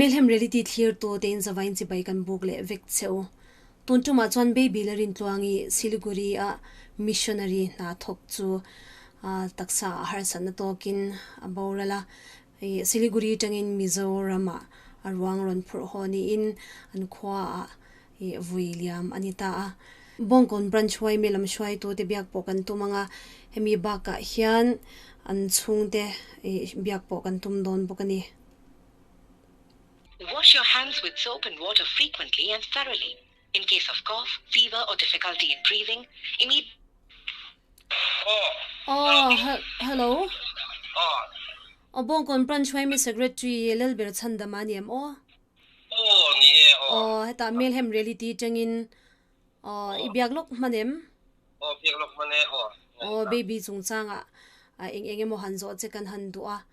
Melhem Reality thlir tu te in zavain chibai kan buk leh vek che u. Tun tumah chuan Baby Lalrintluangi Siliguri a missionary hna thawk chu taksa a harsatna tawkin a boral a. Siliguri tangin Mizoram ah a ruang rawn phurh haw niin an khua ah vui liam a ni ta a. Bawngkawn Branch Huaime lam hruaitute biak pawh kan tum ang a, hemi bakah hian an chhungte biak pawh kan tum dawn bawk a ni. Wash your hands with soap and water frequently and thoroughly. In case of cough, fever or difficulty in breathing, immediately. Aw, hello. Aw, Bawngkawn Branch Huaime Secretary Lalber Chhandama a ni em aw? Aw ni e aw. Aw hetah Melhem Reality tangin aw i biak lawk hman em? Aw biak lawk hman e aw. Aw baby chungchangah eng eng emaw han zawh che kan han duh a.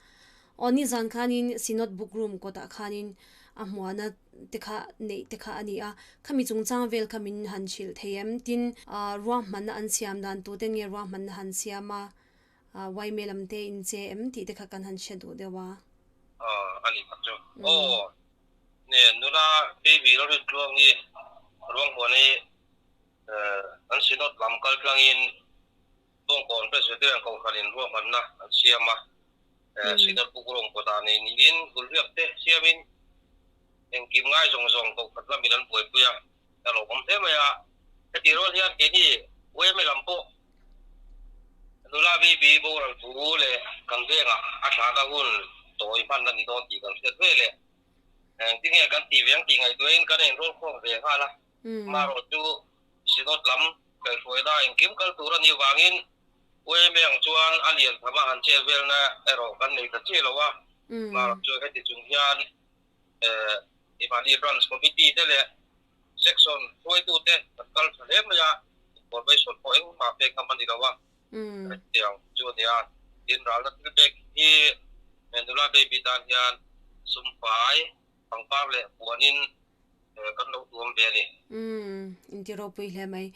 Aw nizan khanin Synod Book Room kawtah khanin a hmuahna te kha neih te kha a ni a. Khami chungchang vel kha min han hrilh thei em? Tin ruahmanna an siam dan tuten nge ruahmanna han siam a? Yma lam te in che em tih te kha kan han hre duh deuh a. A ni tak chu. Aw, ne nula baby lo rin tluang hi ruang huan hi an synod lam kal tlangin Bawngkawn Presbyterian Kohhranin ruahmanna an siam a. Synod bookroom kawtah nei niin bulriak te siamin engkim ngai zawng zawng kohhran lamin an buaipui a, a lawmawm hle mai a. Heti rual hian keini yma lam pawh Nula baby boral thu leh kan vengah a thlahna hun tawi hman a ni dawn tih kan hriat ve leh engtinge kan tih ve ang tih ngaihtuahin kan inrawl khawm ve nghal a. Marawh chu Synod lam kaihhruaina engkim kal tur a nih vangin UMA ang chuan a lian tham a han chet velna erawh kan nei ta chiah lo a. Marawh chu heti chung hian Imani Branch Committee te leh Section hruaitute kan kal tha hle mai a, information pawh engmah pek ngam a ni lo a, hetiang chu a ni a. Tin, ralna thil pek hi nula baby tan hian sum fai, pangpar leh puanin kan lo tuam ve a ni. Umm, inti ropui hle mai.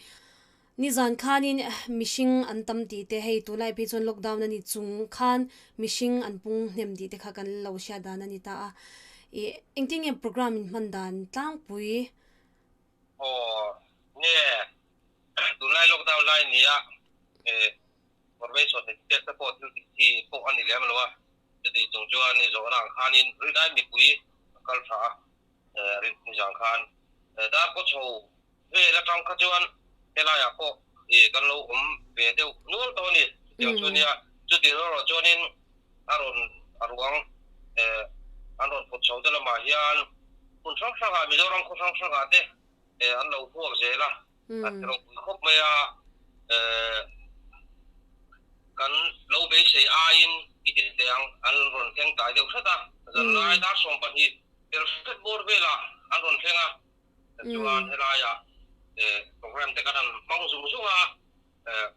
Nizan khanin mihring an tam tih te, hei tunlai phei chuan lockdown a ni chung khan mihring an pung hnem tih te kha kan lo hriat dan a ni ta a. Ih, engtin nge program in hman dan tlangpui? Aw, nge tunlai lockdown lai nia formation leh test te pawh thil tih chi pawh a ni lem lo a, chuti chung chuan i zawhna ang khanin rinai mipui a kal tha a, rinzang khan dar kaw chho Vel atang kha chuan helaiah pawh ih kan lo awm ve deuh nual tawh a ni. Chutiang chu nia, chuti erawh chuanin a rawn a ruang eh an rawn phut chho te lamah hian hmun hrang hrangah Mizoram khaw hrang hrangah te eh an lo huak zel a, a ti ropui khawp mai a, eh kan lo beisei aiin i ti teh ang an rawn thleng tlai deuh hret a, zanlai dar 12 tel hret bawr velah an rawn thleng a. Chuan helaiah program te kan han hmang zung zung a,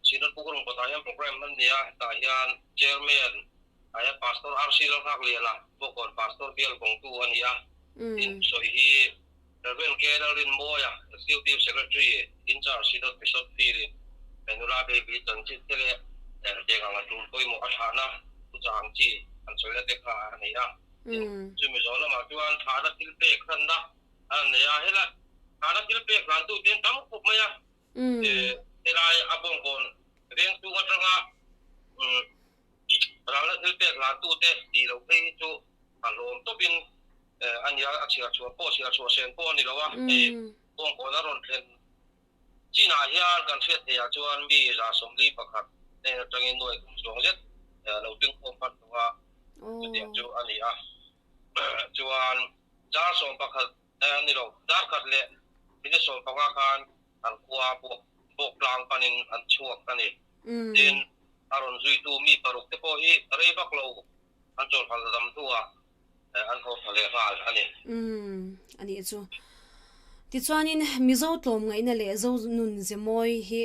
Synod Bookroom kawtah hian program hman nia, hetah hian Chairman aia Pastor RC Lalnghakliana Bawkawn Pastor bial kawngtu a ni a, tin sawi hi Rev K Lalrinmawia Executive Secretary in charge Synod Mission Field in nula baby chanchin te leh hetiang ang a tul pawimawh a thlahna thuchah ang chi an sawina te kha a nei a, tin chumi zawh lamah chuan thlahna thil pek hranna A nei a, helai hana thil pek hlan tu te an tam khawp mai a, helai a bawngkawn veng chung atanga ralna thil pek hlan tu te tih loh phei hi chu a hlawm tawpin a nia, a chhiar chhuah pawh chhiar chhuah sen pawh a ni lo a, hei bawngkawn a rawn thlen chinah hian kan hriat theihah chuan mi 41 hnen atangin nuai kum chuang zet lo tingkhawm hman tawh a, chutiang chu a ni a. Chuan dar 11 a ni lo, dar khat leh minute 15 khan an khua bawk bawk tlang panin an chhuak a ni. Tin, a rawn zuitu mi paruk te pawh hi rei vak lo an chawlhal dam hnuah an haw thla leh nghal a ni. Umm, a nih chu. Tichuanin Mizo tlawmngaihna leh Zo nun ze mawi hi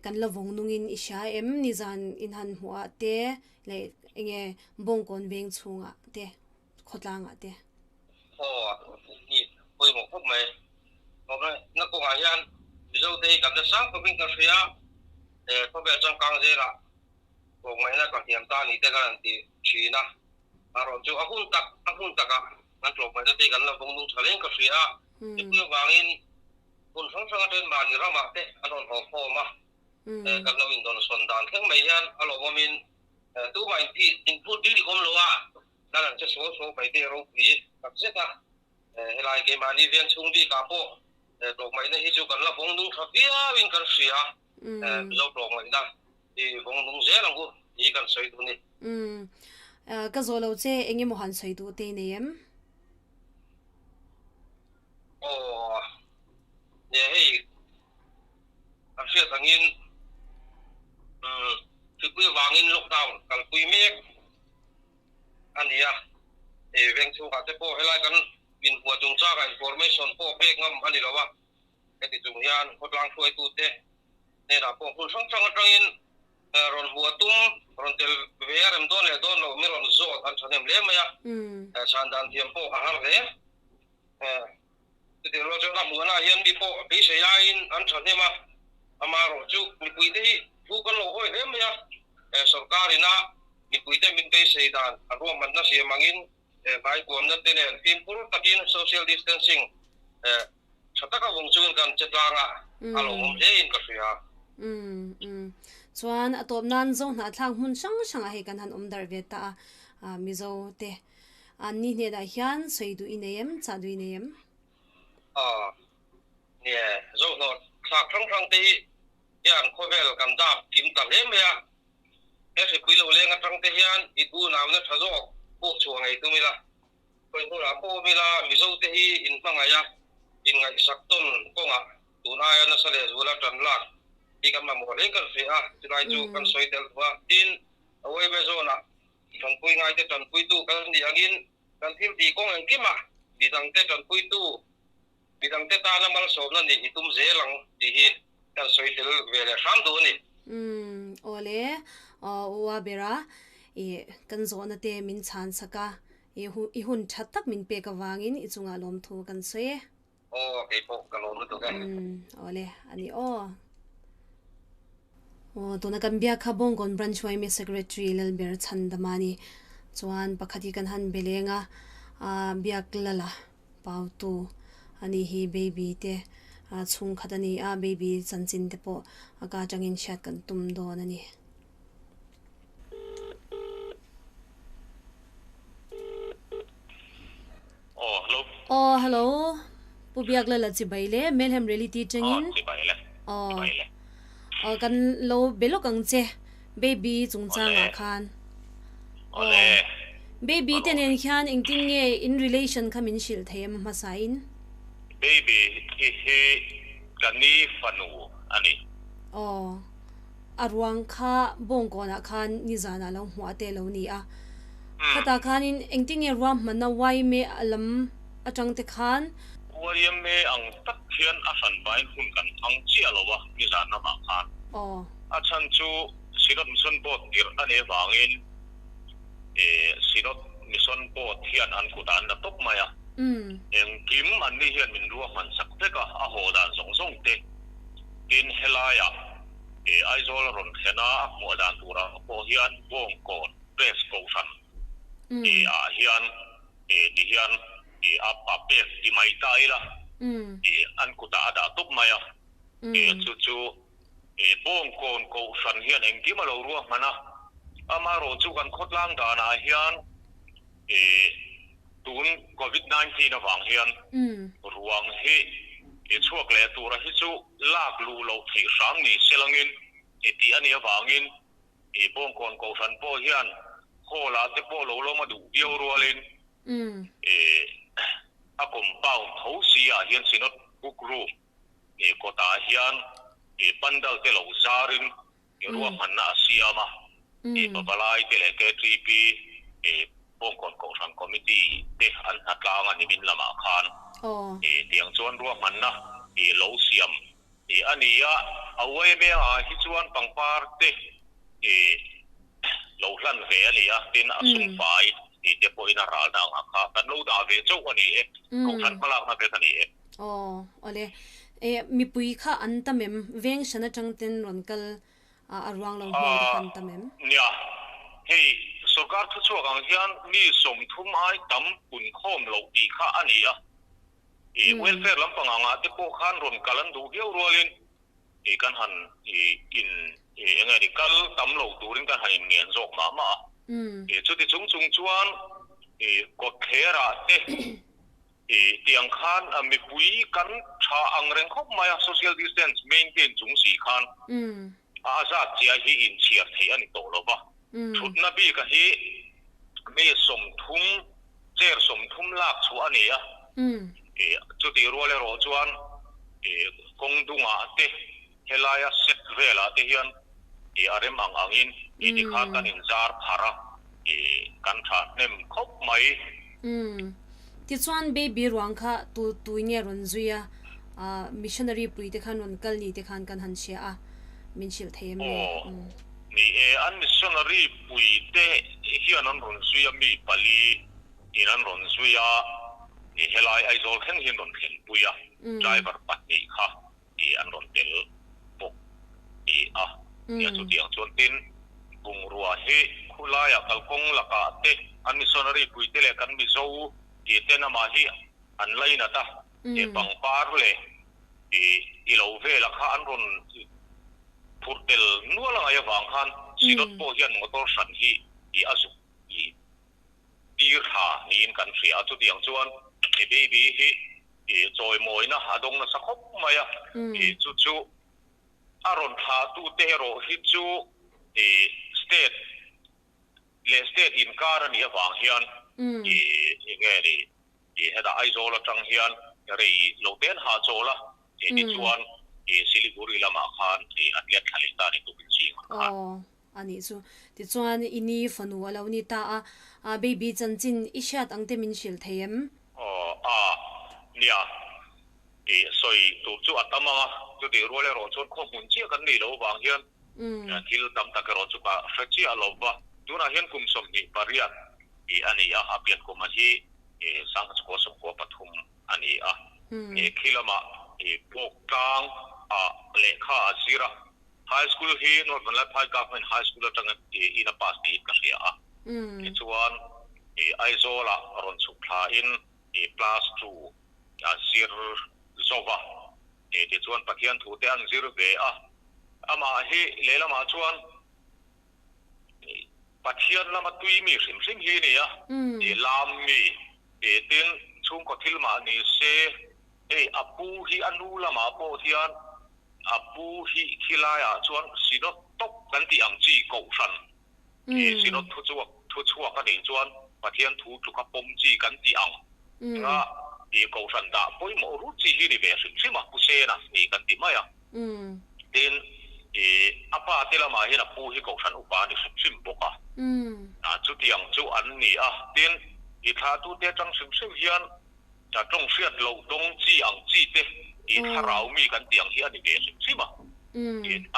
kan la vawng nungin i hria em? Nizan inhan hmuhah te Leh enge Bawngkawn veng chhungah te, khawtlangah te. Aw, ni pawimawh khawp mai. Hlawmna kawngah hian Mizote hi kan la sang khawpin ka hria, khawvel changkang zelah tlawmngaihna ka hniam ta ni te kan han ti thin a. Erawh chu a hun tak, a hun takah. Kan tlawmngaihna te kan la vawng nung tha leng ka hria a. Mipui avangin hmun hrang hrang atangin mahni ramah te an rawn haw khawm a. Kan lo indawnsawn dan thleng mai hian a lawmawmin tumah inphut bik awm lo a, kan han che suau suau mai te ropui tak zet a. Helai keimahni veng chhung bikah pawh tlawmngaihna hi chu kan la vawng nung tha viauin kan hria a. Mizo tlawmngaihna hi vawng nung zel ang u hi kan sawi duh a ni. Ka zawh lo che eng emaw han sawi duh te i nei em? Aw, nia hei kan hriat angin hripui avangin lockdown kalpui mek a ni a, veng chhungah te pawh helai kan inhmuah chungchangah information pawh pek ngam a ni lo a. Heti chung hian khawtlang hruaitute hnenah pawh hmun hrang hrang atangin rawn hmuh a tum, rawn tel ve a rem dawn leh dawn loh mi rawn zawt an thahnem hle mai a, chhan dan thiam pawh a har hle. Chutiang rual chuan a hmuhnaah hian mi pawh beisei aiin an thahnem a, amaherawhchu mipuite hi thu kan lo hawi hle mai a, sawrkarina mipuite min beisei dan a ruahmanna siam angin hmai kuamna te nen fimkhur takin social distancing tha taka vawng chungin kan che tlang a, a lo awm hle in ka hria. Umm umm. Chuan a tawp nan Zo hnahthlak hmun hrang hrangah hei kan han awm darh ve ta a, Mizo te an ni hnenah hian sawi duh i nei em, chah duh i nei em? Aw, nie, Zo hnahthlak hrang hrang te hi hian khawvel kan dap kim ta hle mai a, He hripui lo leng atang te hian i unauna tha zawk puk chhuah ngei tum ila, khawi hmunah pawh awm ila Mizo te hi in hmangaih a, in ngaihsak tawn kawngah tun aia nasa leh zuala tan lak hi kan mamawh hle kan hria a, chulai chu kan sawi tel duh a. Tin, Aweme zawnah tanpui ngaite tanpuitu kan nih angin kan thil tih kawng engkimah midangte tanpuitu, Midangte tana malsawmna nih i tum zel ang tih hi kan sawi tel ve leh hram duh a ni. Umm, awle, aw a ber a, i kan zawhna te min chhan sak a, i i hun tha tak min pek avangin i chungah lawmthu kan sawi e. Aw, kei pawh ka lawm lutuk e. Umm, awle, a ni aw. Aw, tuna kan biak kha Bawngkawn Branch yma Secretary Lalber Chhandamani chuan pakhat hi kan han be leng a, a biak lala. Pautu a nih hi baby te chhungkhat a ni a, baby chanchin te pawh a ka atangin hriat kan tum dawn a ni. Aw hello. Aw hello Pu Biaklala chibai le Melhem Reality tangin. Aw chibai le. Aw aw kan lo be lawk ang che baby chungchangah khan. Aw le. Baby te nen khian engtin nge in relation kha min hrilh thei em hmasa in? Baby hi hi ka ni fanu a ni. Aw. A ruang kha bawngkawnah khan nizanah lo hmuah te lo ni a. Khatah khanin engtin nge ruahmanna yma lam atang te khan? Yma ang tak hian a hran vain hun kan hmang chiah lo a nizan ramah khan. Aw. A chhan chu Synod Mission Board tirh a nih avangin Synod Mission Board hian an kut ah an la tawp mai a. Engkim anni hian min ruahman sak vek a, a haw dan zawng zawng te. Tin, helaiah Aizawl a rawn thlen a, a hmuah dan turah pawh hian Bawngkawn Press Kohhran ah hian ti hian a pek ti mai ta ila an kutah a dah tawp mai a. Chu chu Bawngkawn Kohhran hian engkim a lo ruahman a, amaherawh chu kan khawtlang danah hian tun Covid 19 avang hian ruang hi chhuak leh tura hi chu lak luh loh theih hram ni selangin tih a nih avangin Bawngkawn Kohhran pawh hian hall ah te pawh lo lawm a duh viau rualin a compound tho si ah hian Synod Book Room kawtah hian pandal te lo zarin ruahmanna a siam a, Pavalai te leh KTP Bawngkawn Kohhran Committee te an hnatlang a nimin lamah khan tiang chuan ruahmanna lo siam a ni a. A uaime ah hi chuan pangpar te lo hlan ve a ni a, tin a sumfai te pawhin a ralna angah kha kan lo dah ve chauh a ni e, Kohhran hmalakna vek a ni e. Aw, awle. E, mipui kha an tam em? Veng hran atang ten rawn kal a ruang lo hmuh te kha an tam em? Nia, hei Sorkar thuchhuak ang hian mi 30 ai tam pun khawm loh tih kha a ni a. I welfare lampang angah te pawh khan rawn kal an duh viau rualin i kan han i in i eng nge ni kal tam lo turin kan han inngen zawk mah mah a. I chuti chung chung chuan i kawtthlerah te i tiang khan mipui kan tha ang reng khawp mai a, social distance maintain chung si khan a zat chiah hi inchhiar theih a ni tawh lo va. Thutna bika hi mi 30 chair 30 lak chhuah a ni a. Chutih rual erawh chuan kawng dungah te helaia set velah te hian a rem ang angin i tikhan kan inzar phar a, kan tha hnem khawp mai. Tichuan baby ruang kha tu tui nge rawn zui a, missionary pui te khan rawn kal ni te khan kan han hria a, min hrilh thei em le? Aw, ni e, an missionary pui te hian an rawn zui a, mi pali in an rawn zui a, helai Aizawl thleng hian rawn thlenpui a, driver pahnih kha i an rawn tel bawk ni a. Nia chutiang chuan tin bungrua hi khulaiah kalkawng lakah te an missionary puite leh kan Mizo tih ten amah hi an lainat a, he pangpar leh i i lo velah kha an rawn phurh tel nual a ngaih avang khan Synod pawh hian motor hran hi i a zuk i tir thla niin kan hria a, chutiang chuan i baby hi i chawimawina a dawng nasa khawp mai a, i chu chu a rawn thlah tute erawh hi chu i state leh state inkar a nih avang hian i enge ni i hetah Aizawl atang hian rei lo te an hahchawl a, i tichuan i Siliguri lamah khan i an let thla leh ta a ni tukin zingah khan. A nih chu. Tichuan, i ni fanu a lo ni ta a, a baby chanchin i hriat ang te min hrilh thei em? Aw, a, nia. I sawi tur chu a tam ang a, chutih rual erawh chuan khaw hmun chiah kan nih loh avang hian thil tam tak erawh chu ka hre chiah lo va. Tunah hian kum 28 i a ni a, a pian kum a hi 1993 a ni a. Khi lamah i Pawk tlang ah lehkha a zir a. High School hi North Vanlaiphai Government High School atanga in a pass niin ka hria a. Tichuan Aizawlah rawn chhuk thlain class 2 a zir zo va. Tichuan Pathian thu te an zir ve a. Amah hi lehlamah chuan Pathian lama tui mi hrim hrim hi a ni a, lam mi, tin chhungkaw thil mah ni se hei a pu hi a nu lamah pawh hian a pu hi khilaiah chuan Synod tawp kan tih ang chi kohhran Synod thuchhuak thuchhuak a nih chuan Pathian thu tluka pawm chi kan tih ang nga kohhran dah pawimawh rut chi hi ni ve hrim hrim a, Pu Sena ni kan ti mai a. Tin, a pa te lamah hian a pu hi kohhran upa a ni hrim hrim bawk a, chutiang chu an ni a. Tin, i thlahtute atang hrim hrim hian tawng hriat loh dawng chi ang chi te i thlarau mi kan tih ang hi a ni ve hrim hrim a.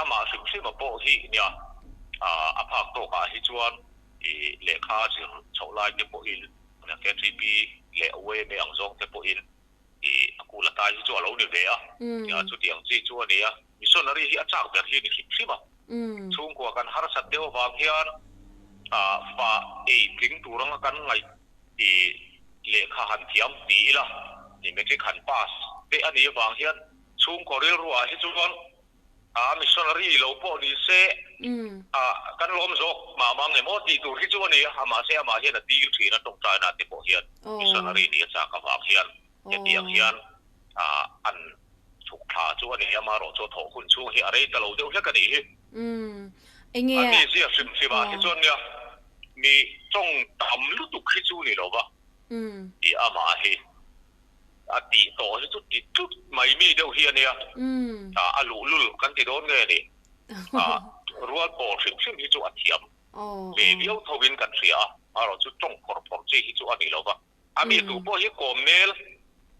Amah hrim hrima pawh hi nia a phak tawkah hi chuan i lehkha zir chhoh lai te pawhin KTP leh YMA ang zawng te pawhin i a kul a tai hi chu a lo ni ve a, chutiang chi chu a ni a. Missionary hi a chak ber hi a ni hrim hrim a. Chhungkua kan harsat deuh avang hian fa ei tling tur anga kan ngaih i lehkha han thiam ti ila, i matric han pass te a nih avang hian chhungkaw rilruah hi chuan a missionary lo pawh ni se kan lawm zawk mah mang emaw tih tur hi chu a ni a, mahse amah hian a dil thin a tawngtaina te pawh hian missionary nih a chak avang hian hetiang hian an chhuk thla chu a ni a, amaherawh chu a thawh hun chhung hi a rei ta lo deuh hlek a nih hi. A mizia hrim hrim ah hi chuan nia mi tawng tam lutuk hi chu ni lo va, i amah hi. A tih tawh hi chu ti tlut mai mi deuh hi a nia, a luhlul kan ti dawn nge ni, rual pawl hrim hrim hi chu a thiam ve viau tho in kan hria a, amaherawh chu tawng phawr phawr chi hi chu a ni lo va, a mi tu pawh hi kawm nel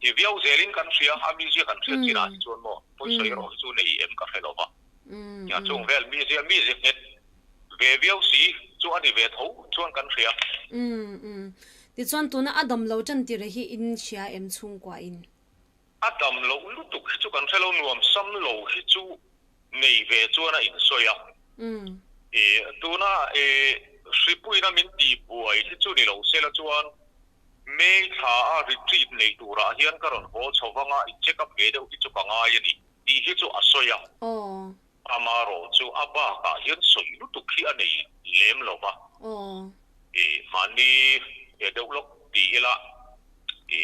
ti viau zel in kan hria, a mizia kan hriat chinah hi chuan maw pawisa erawh hi chu nei em ka hre lo va, chung vel mizia mizia nghet ve viau si chu a ni ve tho chuan kan hria. Tichuan tuna a dam lo tan tir hi in hria em chhungkua in? A dam loh lutuk hi chu kan hre lo, nuam sam lo hi chu nei ve chuan a insawi a. Tuna i Hripuina min tih buai hi chu ni lo sela chuan May thla a retreat nei turah hian ka rawn haw chho vanga in check up ve deuh hi chu ka ngai a ni tih hi chu a sawi a. Amarawh chu a bakah hian sawi lutuk hi a nei lem lo va. I mahni he deuh lawk ti ila i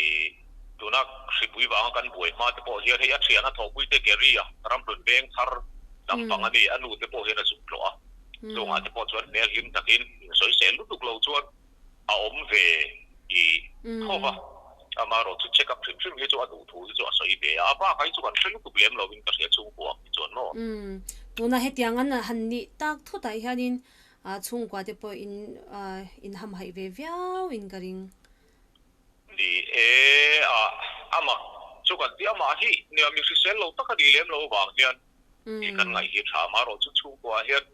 tuna hripui vanga kan buai hma te pawh hian hei a thian a thawhpui te Gary a ramhlun veng thar lampang a ni a nu te pawh hian a zuk tlawh a. Chungah te pawh chuan hmel hlim takin insawisel lutuk lo chuan a awm ve i tho va, amaherawh chu check up hrim hrim hi chu a duh thu hi chu a sawi ve a, a bakah hi chu kan hre lutuk lem lovin ka hria chhungkua ang hi chuan maw. Umm, tuna hetiang an han nih tak thutah hianin chhungkua te pawh in in hamhaih ve viau in ka ring. Ni e, a amak chu kan ti amah hi nia mi hrisel lo tak a nih lem lo avang hian i kan ngaih hi tha amaherawh chu chhungkua hian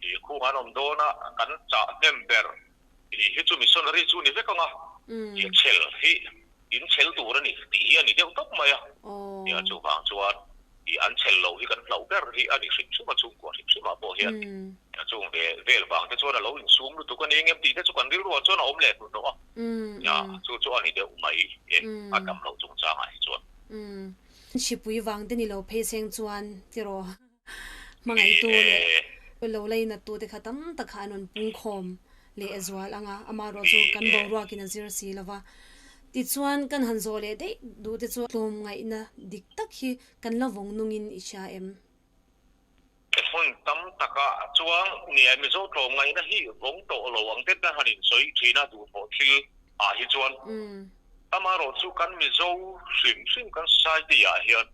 i khung an awm dawn a kan chah hnem ber. Tih hi chu missionary chu ni vek ang a, tih chhel hi in chhel tur a ni tih hi a ni deuh tawp mai a, nia chuvang chuan tih an chhel lo hi kan hlauh ber hi a ni hrim hrim a, chhungkua hrim hrimah pawh hian chung ve vel vang te chuan a lo insum lutuk a ni engem tih te chu kan rilruah chuan a awm leh hnuhnawh a, nia chu chu a ni deuh mai e a dam loh chungchangah hi chuan. Hripui vang te ni lo phei seng chuan tiraw. Hmangaihtu leh lo lainattu te kha tam tak kha an rawn pungkhawm leh a zual ang a, amaherawh chu kan boruakin a zir si lo va. Tichuan kan han zawh leh daih duh te chu tlawmngaihna dik tak hi kan la vawng nungin i hria em? Hmun tam takah chuan nia Mizo tlawmngaihna hi vawng tawh lo ang te kan han insawi thin a duhthawh thil ah hi chuan. Amaherawh chu kan Mizo hrim hrim kan society ah hian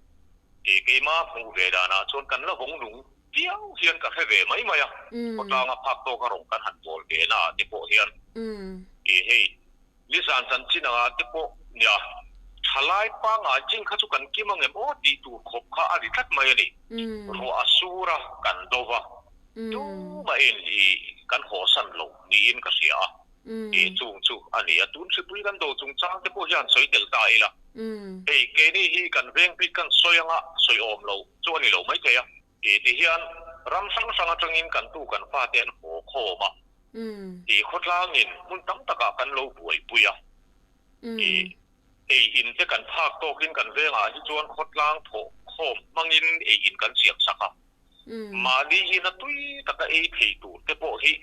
Tih keimah hmuh ve danah chuan kan la vawng nung viau hian ka hre ve mai mai a, khawtlanga phak tawka rawng kan han bawl ve na ah te pawh hian ih hei nizan chanchin angah te pawh nia thalai pangngai chin kha chu kan kim ang em aw tih tur khawp kha a ri tlat mai a ni. Ruah a sur a, kan do va, tumahin ih kan hawsan lo niin ka hria a. Tih chung chu a ni a, tun hripui kan do chungchang te pawh hian sawi tel ta ila, hei keini hi kan veng bik kan sawi anga sawi awm lo chu a ni lo maithei a, tih ti hian ram hrang hrang atangin kan tu kan fate an haw khawm a, tih khawtlangin hmun tam takah kan lo buaipui a, tih ei in te kan phak tawkin kan vengah hi chuan khawtlang thawh khawm hmangin ei in kan siam sak a. Mahni ina tui taka ei thei tur te pawh hi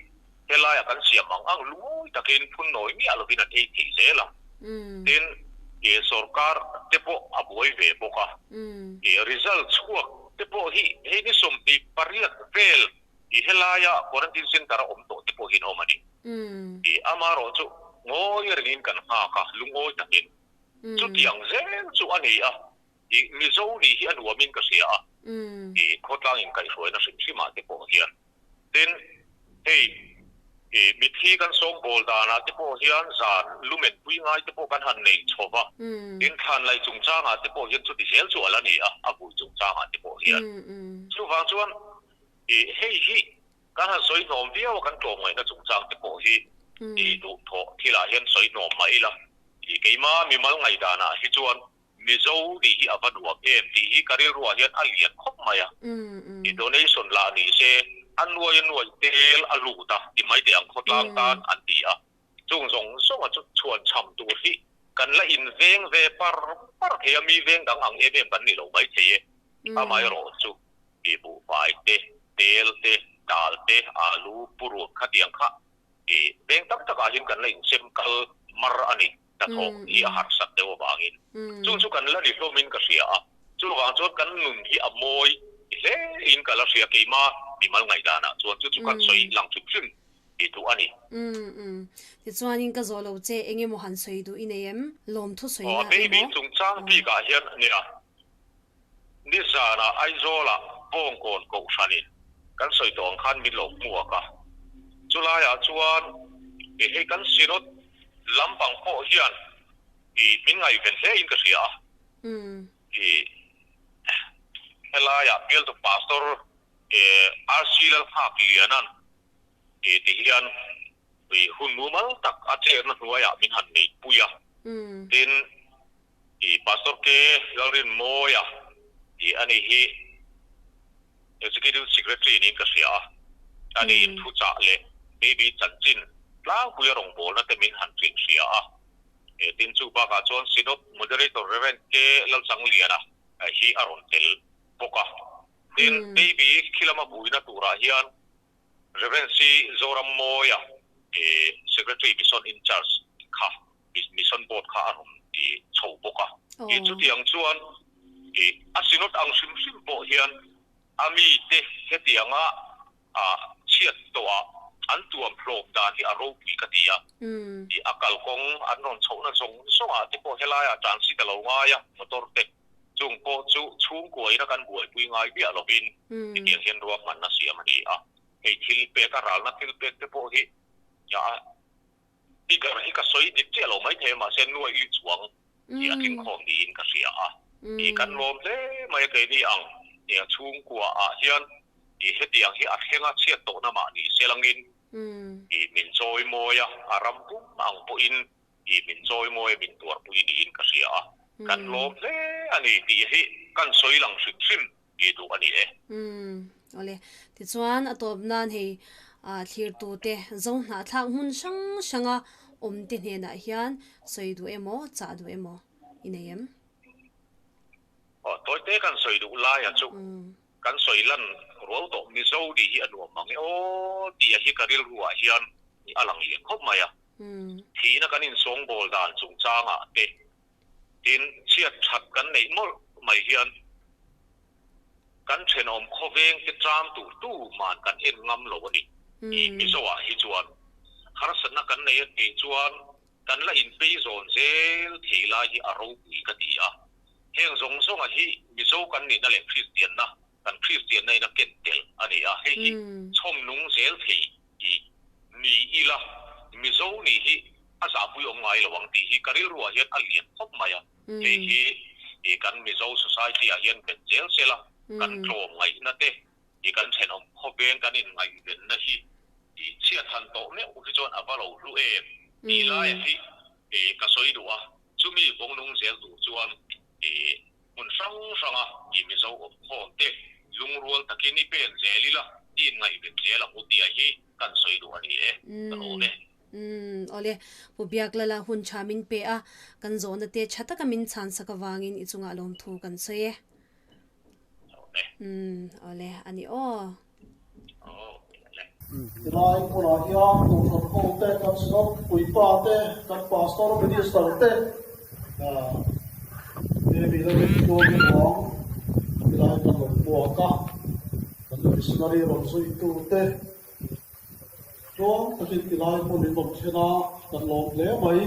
helaia kan siam ang ang lungawi takin phun nawi miah lovin an ei thei zel a. Tin, ih sorkar te pawh a buai ve bawk a. Ih result chhuak te pawh hi hei ni 28 vel ih helaia quarantine center a awm tawh te pawh hi an awm a ni. Ih amaherawh chu ngawi rengin kan nghak a, lungawi takin. Chutiang zel chu a ni a. I Mizo nih hi a nuamin ka hria a, i khawtlang inkaihhruaina hrim hrimah te pawh hian. Tin, hei i mitthi kan sawmbawl danah te pawh hian zan lumen pui ngai te pawh kan han nei chho va, tin thlanlai chungchangah te pawh hian chuti zel chu a la ni a, a vui chungchangah te pawh hian. Chuvang chuan i hei hi kan han sawi hnawm viau a, kan tlawmngaihna chungchang te pawh hi i duhthawh thilah hian sawi hnawm mah ila, i keima mimal ngaihdanah hi chuan Mizo nih hi a va nuam em tih hi ka rilruah hian a lian khawp mai a. I donation lah ni se a nuai a nuai tel a lut a ti mai teh ang khawtlang tan an ti a. Chung zawng zawnga chu chhuan cham tur hi kan la inveng ve par par thei a, mi veng dang ang em em kan ni lo mai thei e. Amaherawh chu i buhfai te, tel te, dal te, alu, purun khatiang kha i veng tam takah hian kan la insem kal mar a ni. Hnathawh hi a harsat deuh avangin chung chu kan la ni hlawmin ka hria a, chuvang chuan kan nun hi a mawi hle in ka la hria keima mimal ngaihdanah chuan chu chu kan sawi lang hrim hrim tih duh a ni. Umm tichuanin ka zawh lo che eng emaw han sawi duh i nei em? Lawmthu sawi na emaw? Baby chungchang bikah hian nia nizanah Aizawlah Bawngkawn Kohhranin kan sawi tawh ang khan min lo hmuak a, chulaiah chuan hei kan Synod lampang pawh hian ih min ngaihven hle in ka hria a, ih helaiah bialtu Pastor RC Lalnghakliana'n ih ti hian ih hun mumal tak a cherna hnuaiah min han neihpui a, tin ih Pastor K Lalrinmawia ih ani hi Executive Secretary niin ka hria a, ani in thuchah leh. Baby chanchin tlangpuia rawngbawlna te min han hrilh hria a. Tin, chu bakah chuan Synod Moderator Rev. K. Lalchangliana hi a rawn tel bawk a. Tin, Baby khilama buaina turah hian Rev. C. Zorammawia, Secretary Mission in Charge kha Mission Board kha a rawn chho bawk a. Chutiang chuan a Synod ang hrim hrim pawh hian a mite hetianga chhiat tawhah an tuam hlawm dan hi a ropui ka ti a. A kalkawng an rawn chhohna zawng zawngah te pawh helaiah transit a lo ngai a, motor te chung pawh chu chhungkuaina kan buaipui ngai miah lovin hetiang hian ruahmanna siam a ni a. Hei thil pek a ralna thil pek te pawh hi figure hi ka sawi dik chiah lo maithei a mahse nuaih li chuang hi a tling khawm niin ka hria a. Ih kan lawm hle mai a keini ang chhungkua ah hian ih hetiang hi a thleng a chhiat tawhna mah ni se langin ih min chawi mawi a, a ram pum ang pawhin ih min chawi mawi a min tuarpui niin ka hria a. Kan lawm hle a ni tih hi kan sawi lang hrim hrim ih duh a ni e. Awle, tichuan a tawp nan hei thlirtute zo hnahthlak hmun hrang hranga awmte hnenah hian sawi duh emaw chah duh emaw i nei em? Aw, tawite kan sawi duh laia chu kan sawi lan rual tawh Mizo tih hi a nuam mang e aw tih a hi ka rilruah hian a lang lian khawp mai a. Thihna kan insawngbawl dan chungchangah te tin chhiat that kan neih mawlh mai hian Kan thenawm khawveng te tram tur tu man kan en ngam lo a ni. I Mizo ah hi chuan harsatna kan nei a tih chuan kan la inpei zawn zel thei lai hi a ropui ka ti a. Heng zawng zawnga hi Mizo kan nihna leh Kristianna, kan Kristianna in a ken tel a ni a. Hei hi chhawm nung zel thei i ni ila Mizo nih hi a zahpui awm ngai lo ang tih hi ka rilruah hian a lian khawp mai a. Hei hi i kan Mizo society ah hian bet zel sela, kan tlawm ngaihna te, i kan thenawm khawveng kan inngaihvenna hi i chhiat han tawh meuh hi chuan a va lo hlu em tih laia hi i ka sawi duh a, chumi kawngnung zel tur chuan i hmun hrang hranga i Mizo awmkhawm te lungrual takin i pen zel ila, i inngaihven zel ang u tia hi kan sawi duh a ni e, ka lawm e. Umm awle, Pu Biaklala hun tha min pe a, kan zawhna te tha taka min chhan sak avangin i chungah lawmthu kan sawi e. Umm awle, a ni aw. Tilai hmunah hian Kohhran ho te, kan Synod puipa te, kan Pastor Minister te, Baby Lalin Tluangin ruang tilai kan rawn puak a, kan missionary rawn zuitu te, Tluang takin tilai hmun in rawn thlen a, kan lawm hle mai.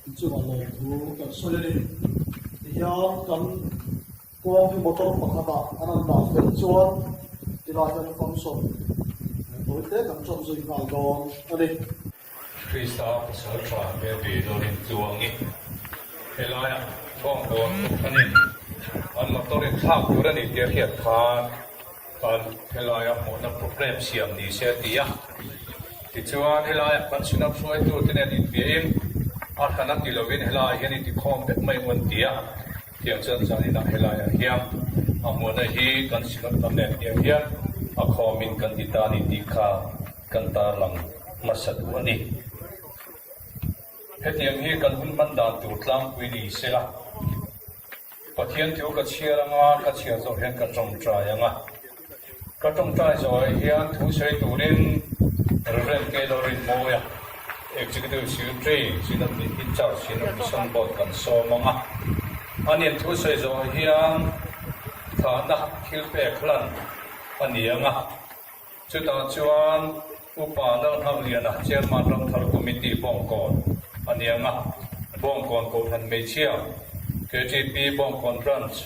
In chungah lawmthu kan sawi a ni. Tihian kan kawng hi motor pakhatah an han dah fel chuan tilai hian function tawi te kan ṭan zui nghal dawn a ni. Krista pasal tha Baby Lorin Tluangi helaiah Bawngkawn Kohhranin an motor in thlak tur a ni tih a hriat khan Kan helaia hmuhna problem siam ni se a ti a. Tichuan helaia kan sinap hruaitute nen inbiahin a hran a ti lovin helaiah hian i tikhawm vek mai ang an ti a. Tiang chuan zaninah helaiah hian a hmuhna hi kan sinap lam nen tiang hian a khawmin kan ti ta a ni tih kha kan tarlang hmasa duh a ni. Hetiang hi kan hun hman dan tur tlangpui ni sela. Pathian thu ka chhiar anga ka chhiar zawh hian ka tawngtai anga, ka tawngtai zawhah hian thu sawi turin Rev. K. Lorinmawia, Executive Secretary, Synod in Charge Synod Mission Board kan sawm anga, anin thu sawi zawhah hian thahna thil pek hlan a ni anga, chutah chuan Upa Lalnghamliana Chairman Ramthar Committee Bawngkawn a ni ang a, Bawngkawn Kohhran Hmeichhia, KTP Bawngkawn Branch,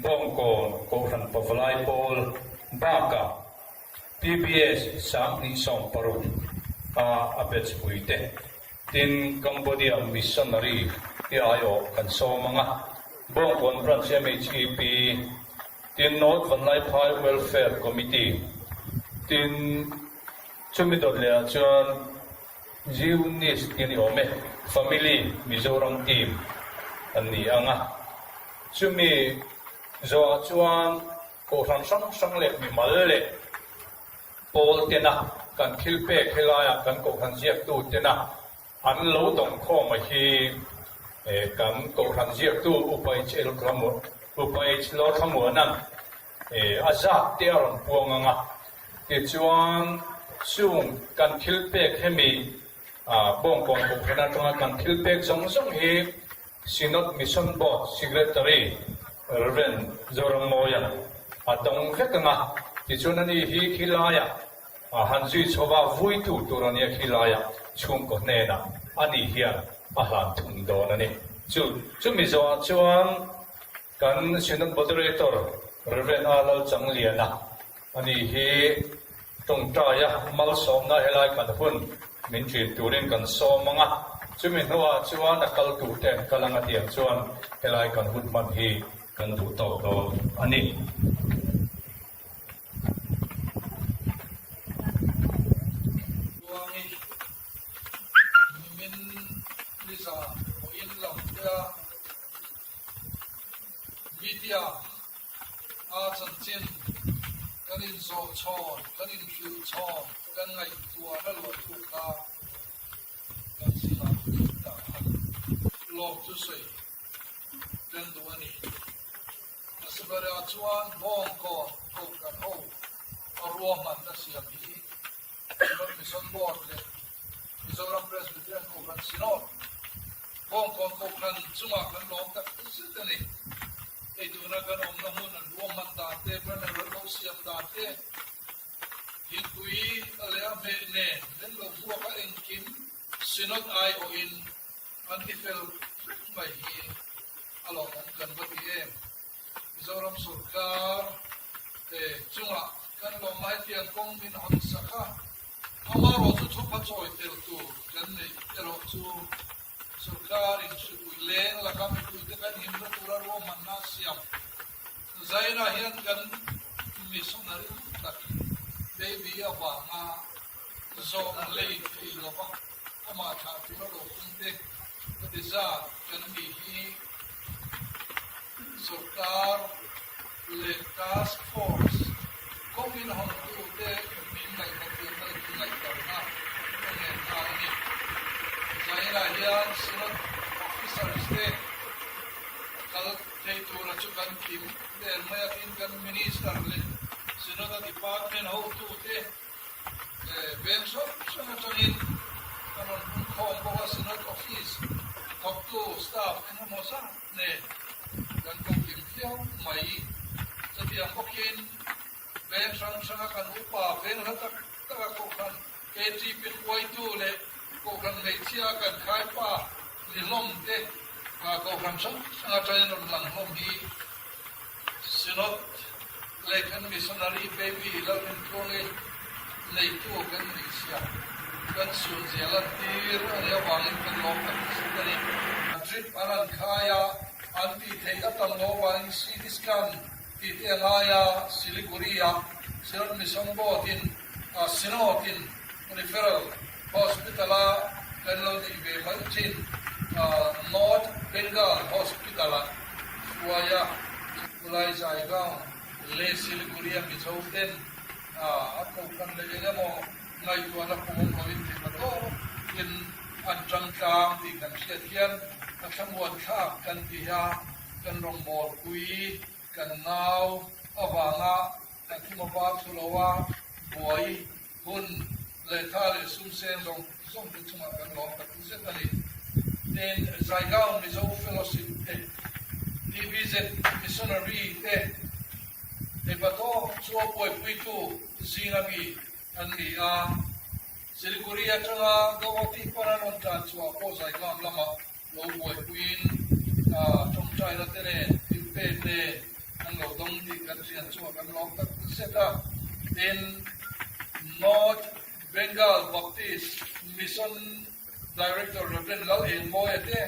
Bawngkawn Kohhran Pavalai Pawl bakah PBS 2016 a a batch puite tin Cambodia Missionary te aiawh kan sawm ang a, Bawngkawn Branch MHEP Tin North Vanlaiphai Welfare Committee tin chumi dawt leh ah chuan Zionist tih a ni awm e, Family Mizoram Team an ni ang a, chumi zawh ah chuan kohhran hrang hrang leh mimal leh pawl tena. kan thil pek helaiah kan kohhran ziaktu tena an lo dawng khawm a hi kan kohhran ziaktu Upa HL Upa H Lawthlamuana'n a zat te a rawn puang ang a. Tichuan chung kan thil pek hemi Bawngkawn kohhran atanga kan thil pek zawng zawng hi Synod Mission Board Secretary Rev. Zorammawia'n a dawng vek ang a, tichuan ani hi khilaiah han zui chho va vuitu tur a nia khilaiah chhungkaw hnenah ani hian a hlan thung dawn a ni. Chu chumi zawhah chuan kan Synod Moderator Rev. A Lalchangliana ani hi Tawngtaia malsawmna helai kan hun min ṭin turin kan sawm ang a, chumi hnuah chuan a kal turte an kal ang a tiang chuan helai kan hun hman hi kan duh tawk dawn a ni. Ruangi, Nimin Liza pawhin lam te a Media a chanchin kan inzawh chhawn, kan inhrilh chhawn, kan ngaihtuahna luah thu kha kan zingah dah a ni. Lawm chu sawi kan duh a ni. Hmasabera chuan Bawngkawn Kohhran ho a ruahmanna siam hi Synod Mission Board leh Mizoram Presbyterian Kohhran Synod, Bawngkawn Kohhran chungah kan lawm tak zet a ni. Hei tuna kan awmna hmun an ruahman dan te, banner an lo siam dan te, thingpui leh a hmeh nen min lo vuak a engkim Synod aiawhin an ti fel vek mai hi a lawmawm kan va ti em. Mizoram sorkar te chungah kan lawm lai tiang kawng min hawn sak a, amarawh chu thupha chawi tel tur kan neih erawh chu sorkar in hripui leng laka mipuite kan himna tura ruahmanna a siam zainah hian kan missionary tak baby avanga zawm lei thei lova amah thlah tura lo pung te ka ti zat kan nih hi. Sorkar leh Task Force kawngin hawngtute min ngaihhawttirna leh min ngaihdarhna a ngen nghal a ni. Zainah hian Synod Officers te kal thei tura chu kan kim der mai a, tin kan Minister leh Synod a Department hotute Veng hrang hrang atangin kan rawn hmun khawm bawk a, Synod Office thawktu staff engemaw zat nen kan ko kim viau mai. Chutiang bawkin veng hrang hranga kan upa veng hla tak taka Kohhran KTP huaitu leh Kohhran hmeichhia kan khaipa ni hlawm te Kohhran hrang hrang atangin rawn lang hlawm hi Synod leh kan missionary baby Lalrintluangi neitu kan nih sia kan sun zia lantir a nih avangin kan lawm tak zet a ni. Drip an an khai a, an tih theih a tam lo avangin CT scan tih te a ngai a, Siliguri ah Synod Mission Board in Synod in Referral Hospital a kan lo neih ve mai thin North Bengal Hospital ah hruai a, Chulai Jaigaon leh Siliguri a Mizo ten a kohhran leh eng emaw ngaihtuahna pawh awm loin thei ta tawkin an tang tlang tih kan hriat hian a thlamuan thlak kan ti a, kan rawngbawlpui kan nau avanga kan thuma var thu lo a buai Hun leh tha leh sum seng zawng zawng te chungah kan lawm tak zet a ni. Tin, Zaigaon Mizo Fellowship te, TBZ Missionary te, mipa tawk chu a buaipuitu zinga mi an ni a. Siliguri atanga Gauhati pana rawn tlan chhuah pawh Zaigaon lamah lo buaipuiin tawngtaina te nen, thilpek nen an lo dawng tih kan hriat chhuah kan lawm tak zet a. Tin, North Bengal Baptist Mission Director Rev. Lal Engmawia te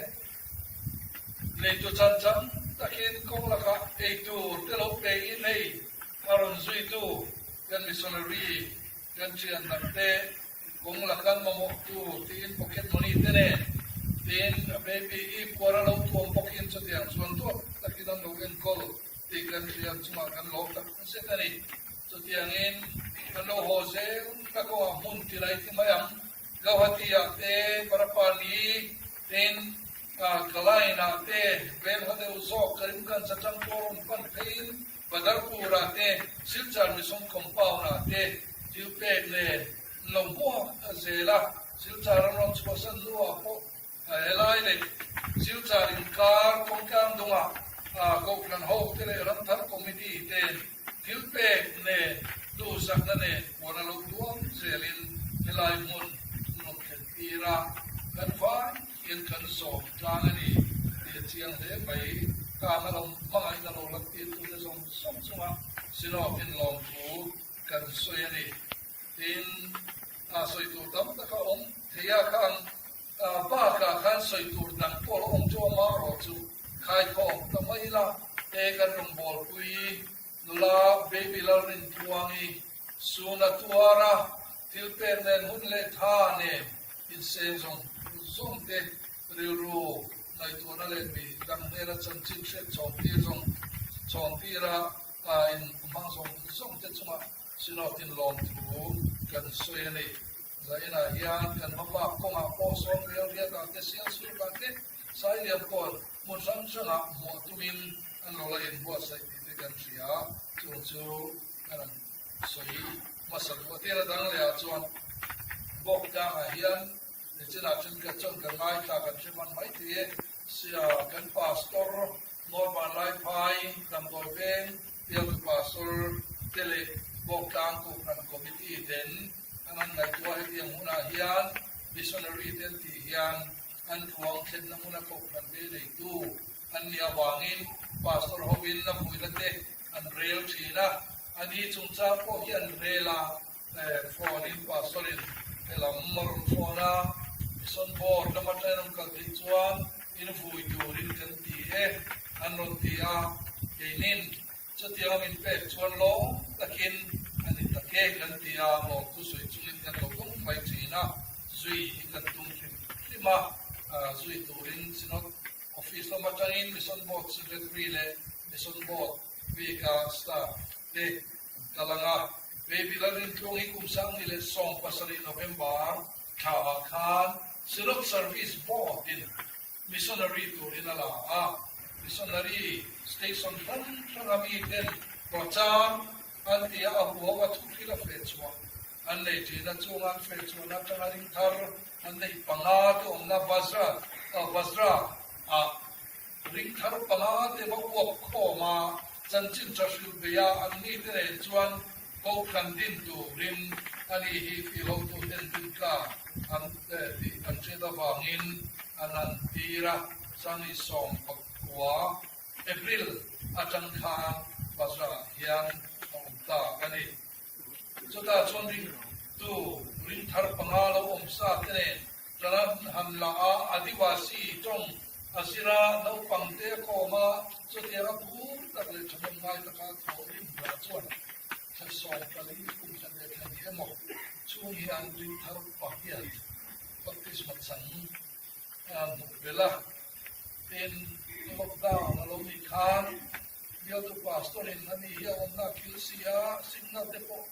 neitu chan chang takin kawng lakah eitur te lo pein hei a rawn zuitu kan missionary kan thian dang te Kawng la kan mamawh tur tiin pocket money te nen tiin baby i puar a lo tuam bawkin chutiang chuan duat takin an lo enkawl tih kan hriat chungah kan lawm tak zet a ni. Chutiangin kan lo haw zel na kawngah hmun ti lai ti mai ang. Gauhati-ah te, Barapani tin Kalain-ah te, Velha deuh zawk Karimganj atang pawh rawn pan pheiin Badarpur-ah te, Silchar Mission Compound-ah te thil pek nen an lo hmuak zel a. Silchar an rawn chhuahsan hnuah pawh Helai leh Silchar inkar kawngtlang dungah Kohhran ho te leh Ramthar Committee ten thil pek nen duhsakna nen puan a lo tuam zelin helai hmun an rawn thlen tir a, kan vai hian kan zawm tlang a ni tih a chiang hle mai. Kang a lo hmangaihna lo lan tir tute zawng zawng chunga Synod-in lawmthu kan sawi a ni. Tin, sawi tur tam tak a awm thei a, khang Bakah khan sawi tur dang pawh la awm chu amah erawh chu khaikhawm ta mai la, he kan rawngbawlpui nula Baby Lalrintluangi suna tuara thil pek nen hun leh tha nen inseng zawng zawng te rilru ngaihtuahna leh mi dang hnena chanchin hriat chhawn tir zawng chhawn tira in hmang zawng zawng te chungah Synod-in lawmthu kan sawi a ni. Zainah hian kan hmabak kawngah pawh sawn rial riatah te sial suakah te Sailiam kawn hmun hrang hrangah hmuah tumin an lo la inbuatsaih tih te kan hria. Chung chu kan han sawi hmasa duh a. Tir a dang lehah chuan bawk tlangah hian nichinah thenkhat chuan kan ngaithla kan hre hman mai thei e. Sia kan Pastor Norman Laiphai damdawi veng bialtu Pastor te leh Bawktlang Kohhran Committee ten an han ngaihtuah hetiang hunah hian Missionary te an tih hian an ruang thlenna hmuna Kohhran ve neitu an nih avangin Pastor hovin a vuina te an rel thin a, a ni chungchang pawh hi an rel a, phone in Pastor in helam a rawn phone a, Mission Board lama ṭain rawn kal theih chuan in vui turin kan ti e an rawn ti a, keinin Chutiang a min pek chuan lawm takin a ni tak e kan ti a, lawmthu sawi chungin kan lo tum mai thin a, zui hi kan tum hrim hrim a, zui turin Synod Office lam atangin Mission Board Secretary leh Mission Board bika staff te an kal ang a, Baby Lalrintluang hi kum 2017 November thla ah khan Synod Service Board in Missionary turin a la a, Missionary station hrang hranga miten Prachar an ti a, a huau a thuhril a feh chhuah an nei thin a, chung an feh chhuahna atanga ring thar an neih panga te awmna Vajra Vajra ah ring thar panga te va uap khawm a, chanchin tha hrilh bei a, an mite nen chuan Kohhran din turin a ni hi fihotu ten din tla an tih an hriat avangin an han tir a, 2019 April atang khan bazar ah hian a awm ta a ni. Chutah chuan ringtu ringthar panga lo awm sa te nen Talan han la a, Adivasi tawng a zir a, naupang te a kawm a, chutiang a phur tak leh thahnem ngai taka thawh rim hna chuan thla 14 kum khat leh thla hnih emaw chhung hi an ring thar pahniat baptisma chang a hmuh belh a. Tin, lockdown a lo nih khan bialtu pastor in ani hi a awmna a kil si a, signal te pawh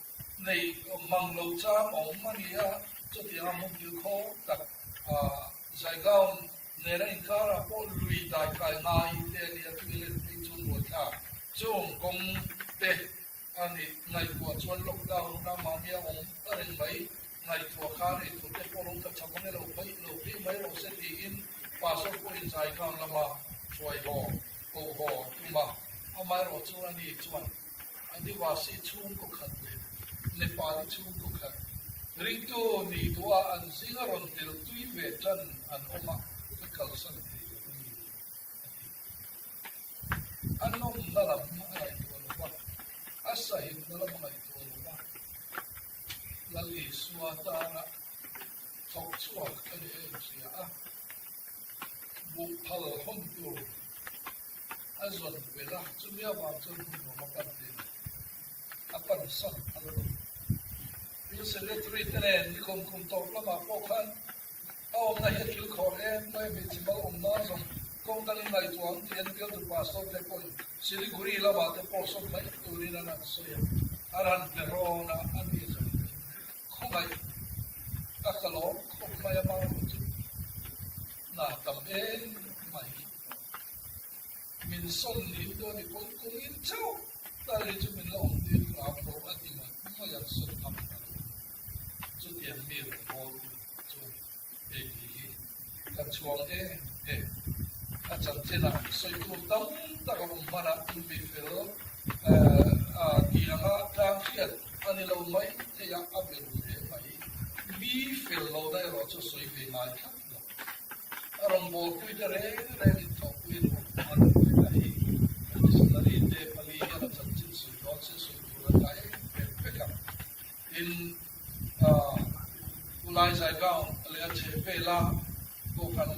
Nei mang lo chang awm a ni a, chutianga hmun kilkhaw tak Zaigaon nena inkarah pawh lui dai kai ngai te a ni a, tui let phei chu buaithlak chung kawng te a ni. Ngaihtuah chuan lockdown huna mahni a awm ta reng mai, ngaihtuah khan eitur te pawh lo tla tha mang e lo phei lo phei mai rawh se tiin pastor pawhin Zaigaon lama hruai haw koh haw tum a, amaherawh chu a ni chuan Adivasi chhungkaw khat leh Nepali chhungkaw khat ringtu nih duha an zinga rawn tel tui ve tan an awm a, ka kalsan thei lo a ni, a ti. A nawmna lam a ngaihtuah lo va, a sahimna lam a ngaihtuah lo va, Lal Isua tana thawk chhuak a ni a inhria a, buhphal hawn tur A zawn belh a, chumi avang chuan hmun nuam a pan thei lo. A pan san a la lo. Bill Secretary te nen nikum kum tawp lamah pawh khan a awmna hi a thil khawr em mai, hmeichhe mal awmna zawng kawng dangin ngaihtuah ang tih an bialtu pastor te pawhin Siliguri lamah te pawh sawm mai turin an han sawi a. A ran pe rawn a, a ni zawng chu khawngaih a ka lawm khawp mai a mau chu hna tam em mai. Min sawn nin dawn i pawn kawngin chauh tal hi chu min la awm tir hram rawh a ti ngawt ngawih a, sawn ngam ta lo. Chutiang mi rawn bawl tu chuan baby hi ka chhuang em em. A chanchinah sawi tur tam tak a awm hman a, in mi fel a tih anga tlang hriat a ni lo mai thei a, a be ru hle mai. Mi fel lohna erawh chu sawi ve ngai thlap lo. A rawngbawlpui te reng reng inthawhpui an awm hman vek a hei missionary te pali hian a chanchin sawi dawn se sawi tur an ngai em em vek a. Tin, Ulai Zaigaon leh a chheh vela Kohhran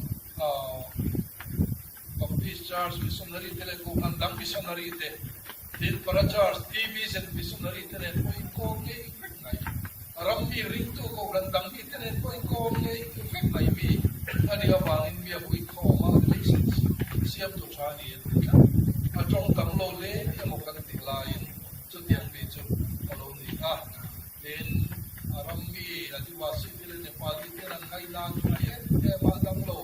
Baptist Church missionary te leh Kohhran dang missionary te, tin Para Church TBZ missionary te nen pawh inkawm ngei vek mai. Ram mi ringtu Kohhran dang mi te nen pawh inkawm ngei vek mai mi a nih avangin biak uikhawma relations siamtu tha a ni an ti tlat. A tawng tam lo hle emaw kan tih laiin chutiang mi chu a lo ni a, tin a ram mi Adivasi te leh Nepali ten an ngaihna tha em em a, damlo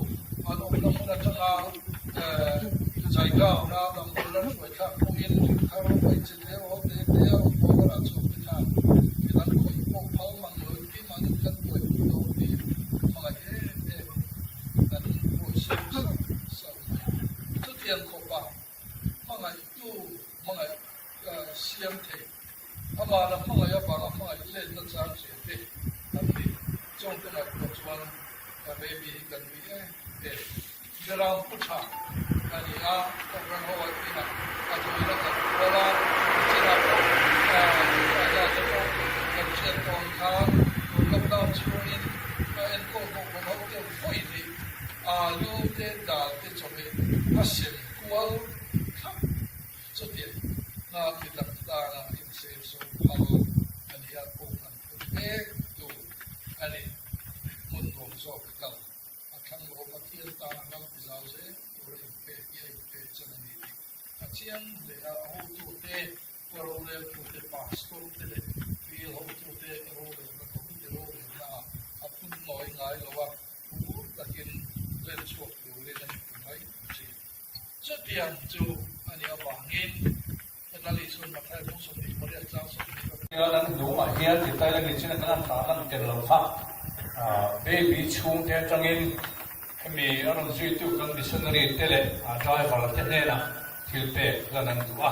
an awmna hmun atanga Jaigaon-a damdawi ram hruai thlak pawhin thar hmeichhe tleirawl te te a rawn pawl a rah chhuak te khan midang khawih pawh phal mang loin keimahni kan buaipui dawn tih hmangaih em em an buai sauh sauh sauh mai. Chutiang khawpa hmangaihtu hmangaih siam thei. Amah la hmangaih avanga hmangaih letna chang hria te an ni. Chawngte ngaihtuah chuan ka baby hi kan nui em em. Beram pu tha ka ni a, Kohhran ho a inah a tuina kan kual a, chinah pawh a te pawh kan hriat tawn khan tun lockdown chhungin a enkawl Kohhran ho te vawi hnih alu te dal te chawhmeh a sem kual thlap chutiang hna ti tak tana insem so phal a ni a, Kohhran phun mek tu a ni. Hmun nuam zawk a kal a thlang lo, Pathian tana ram ti zau zel tura inpek hi a inpek chan a ni tih a chiang hle a, a hotute, roreltute, pastor te leh field hotute rorelna committee rorelna ah a phun nawi ngai lo a, phur takin len chhuak turin a inti mai thin. Chutiang chu a nih avangin Lali chuan Matthai bung 28 chang 20 Hian an hnungah hian ti tai la ni chin a kan han tah lan tel lo kha baby chhungte atangin hemi a rawn zuitu kan missionary te leh driver te hnenah thil pek lan an duh a,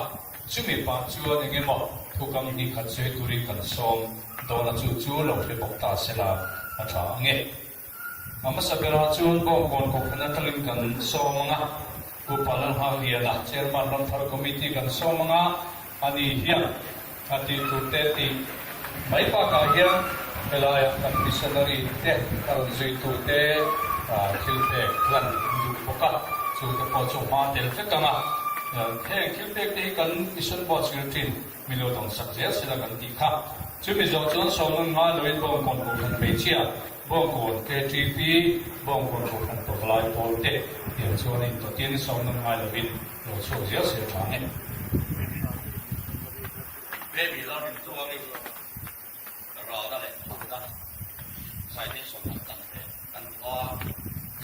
chumi pah chuan eng emaw thukam hnih khat sawi turin kan sawm dawn a chu chu lo hre bawk ta sela a tha ang e. A hmasa berah chuan Bawngkawn Kohhran atangin kan sawm ang a, Pu Palalhang Liana, Chairman Ramthar Committee kan sawm ang a, ani hian a tih tur te tih mai bakah hian helaiah kan missionary te a rawn zuitu te thil pek hlan duh bawk a, chu te pawh chu hma tel vek ang a, heng thil pek te hi kan Mission Board Secretary Mi lo dawng sak zel sela kan tih kha. Chumi zawh chuan sawmnun ngai loin Bawngkawn Kohhran Hmeichhia, Bawngkawn KTP, Bawngkawn Kohhran Tawklai pawl te tiang chuan a intawtin sawmnun ngai loin lo chhuak zel se tha nge. Baby la rin chuangin ralna leh phakna citation an kan ve kan duh a,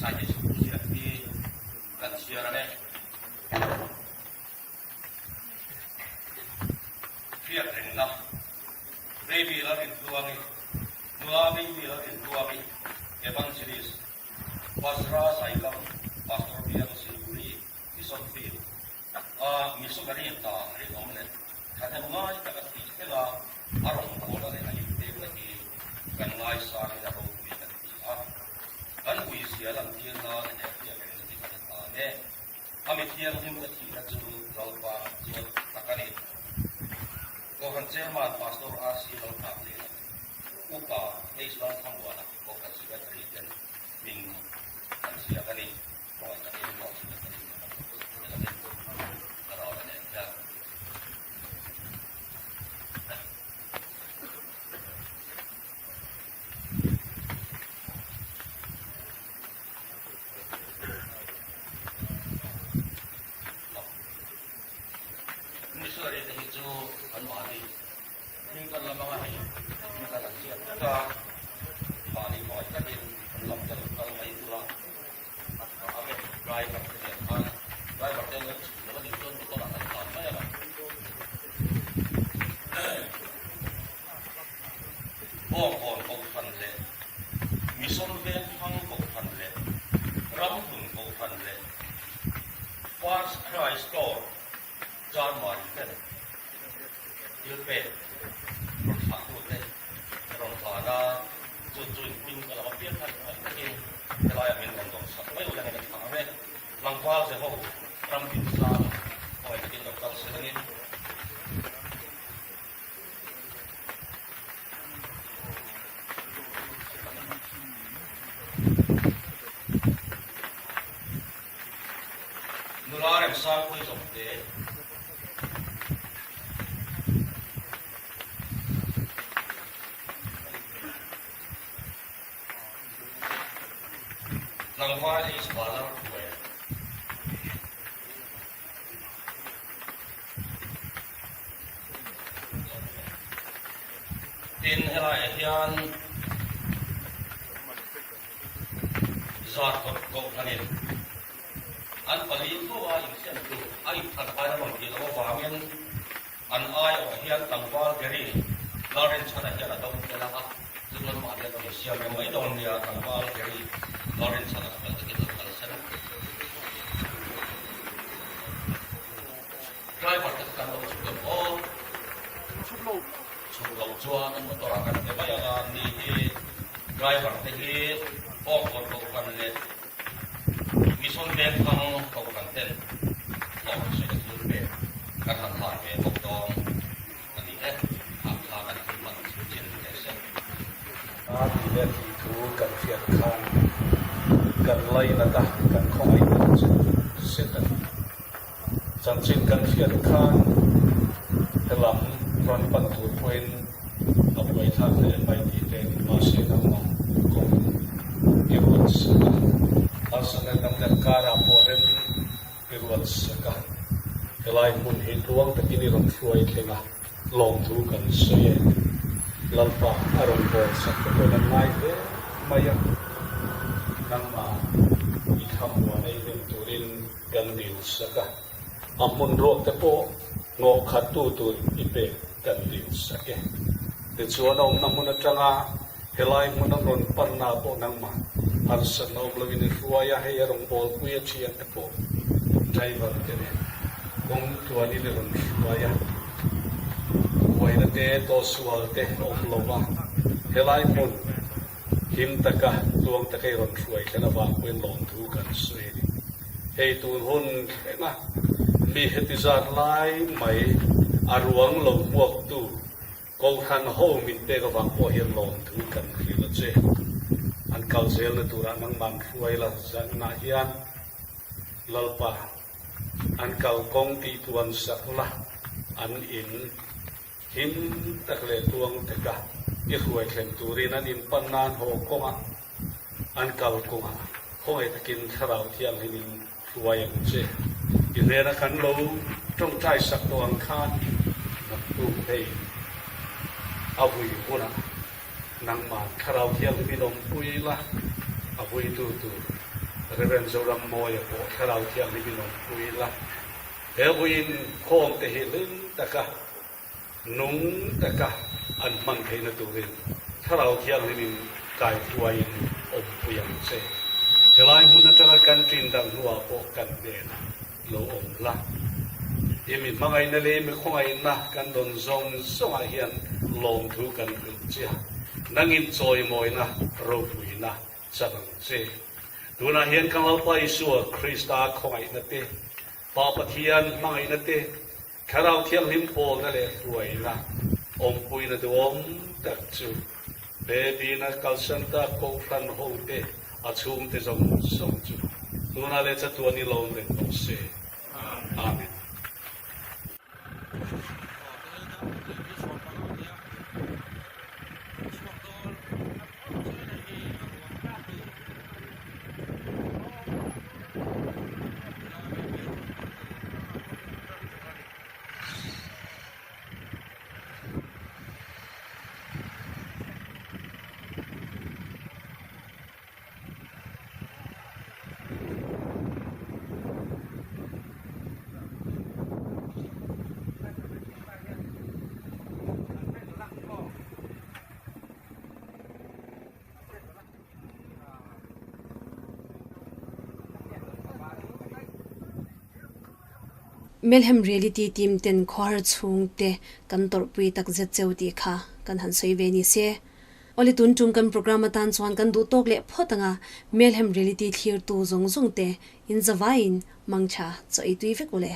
citation ziak hi kan chhiar ang e. Hriat rengna, Baby la rinhluangi, nula Baby la rinhluangi, Evangelist, Basra Saikam, Pastor Biang Silguri, Mission Field, a missionary hna rinawm leh thahnem ngai taka tih thlenga a rawngbawlna leh a inpekna hi kan ngaisangin a ropui kan ti a, kan uizia lantir nan he hriat rengna hi kan hlan e. A mi thianghlim ka thihna chu Lalpa chuan tak a ni. Kohhran Chairman Pastor RC Lalnghakliana, Upa H Lalthamuana, Kohhran Secretary ten hming an ziak a ni. Khawngaih takin Board Secretary in kan elamin ka ral a nen hian. Missionary te hi chu an mahni vek a, mahni hmai takin an lam te lo kal mai ula a tha ang e. Driver te nen khan driver te an chhuk lo a nih chuan motor ah kan tlan mai ang a. Bawngkawn Kohhran leh Mission Vengthlang Kohhran leh Ramhlun Kohhran leh First Christ Store Chanmari ten thil pek rawn thlahtute rawn hlan a, chu chu inpin ka lam apiang khan khaih takin helaiah min rawn dawm sak mai ulangin a thlah ang e. Tlangval ze ho ram din sang khawngaih takin lo kal se langin. Nula Remsangpui Zawmte. Tlangval H. Valar Khuai. Tin, helaiah hian Zarkawt Kohhranin an pali tho a insiam chu a inphat paina rawn tih loh avangin an aiawh hian tlangval Gary Lalrinchhana hian a do tel a, chu chuan mahni an rawn insiam reng mai dawn nia, tlangval Gary Lalrinchhana fel takin lo kal sen. Driver te kha kan lo chhuk em aw? Chhuk lo. Chhuk lo chuan motor ah kan pe mai ang a, ni hi driver te hi Bawngkawn Kohhran leh Mission Vengthlang Kohhran ten hlawh sawi thil pek kan han hlan ve bawk dawn a ni e, ah kha kan thil hman chu chin teh se. A tih leh tih thu kan hriat khan kan lainat a, kan khawngaih tak zet zet a ni. Chanchin kan hriat khan helam rawn pan tur pawhin a buaithlak hle mai tih te mahse nangmah kawng i ruat sak a, harsatna dang leh karah pawh rem i ruat sak a, helai hmun hi tluang takin i rawn hruai thleng a, lawmthu kan sawi e. Lalpa a rawn bawl sak te pawhin an ngai hle mai a, nangmah i thlamuan ei hnem turin Kan dil sak a, a hmun ruak te pawh hnawh khat tu tur i pek kan dil sak e. Tichuan a awmna hmun atanga helai hmun an rawn panna pawh nangmah harsatna awm loin i hruai a, hei a rawn bawlpui a thian te pawh driver te nen kawng tluanin i rawn hruai a, buaina te tawhsual te awm lova helai hmun Him taka tluang taka i rawn hruai thlen avang pawhin lawmthu kan sawi a ni. Hei tun hun thlenga mi heti zat lai mai a ruang lo hmuaktu Kohhran ho min pek avang pawh hian lawmthu kan hrilh a che. An kal zelna turah nangman hruai la zanah hian Lalpa an kalkawng tih tuan sak la an in Him tak leh tuang teka i hruai thleng turin an inpan nan haw kawngah an kal kawngah khawngaih takin Thlarau Thianghlimin hruai ang che. I hnena kan lo tawngtai sak tawh ang khan naktuk hei a vui hunah nangmah Thlarau Thianghlimin awmpui la, a vuitu tur Rev. Zorammawia pawh Thlarau Thianghlimin awmpui la. He vawiin khawmte hi hlim taka, nung taka an hman theihna turin Thlarau Thianghlimin kaihruaiin awmpui ang che. Helai hmun atanga kan ṭin dang hnuah pawh kan hnenah lo awm la. I mi hmangaihna leh i mi khawngaihna kan dawn zawng zawngah hian lawmthu kan hrilh che a, nangin chawimawina ropuina chak ang che. Tunah hian kan Lalpa Isua Krista khawngaihna te, Pa Pathian hmangaihna te, Thlarau Thianghlim pawlna leh hruaina, awmpuina duhawm tak chu Baby-na kalsan tak Kohhran hote a chhungte zawng zawng chu tunah leh chatuan i lawm reng tawh se. Amen. Melhem Reality team ten khawhar chhungte kan tawrhpui takzet cheu tih kha kan han sawi ve ni se. Awle tun tum kan program atan chuan kan duh tawk leh phawt anga Melhem Reality thlirtu zawng zawng te in zavaiin mangtha chaw ei tui vek ule.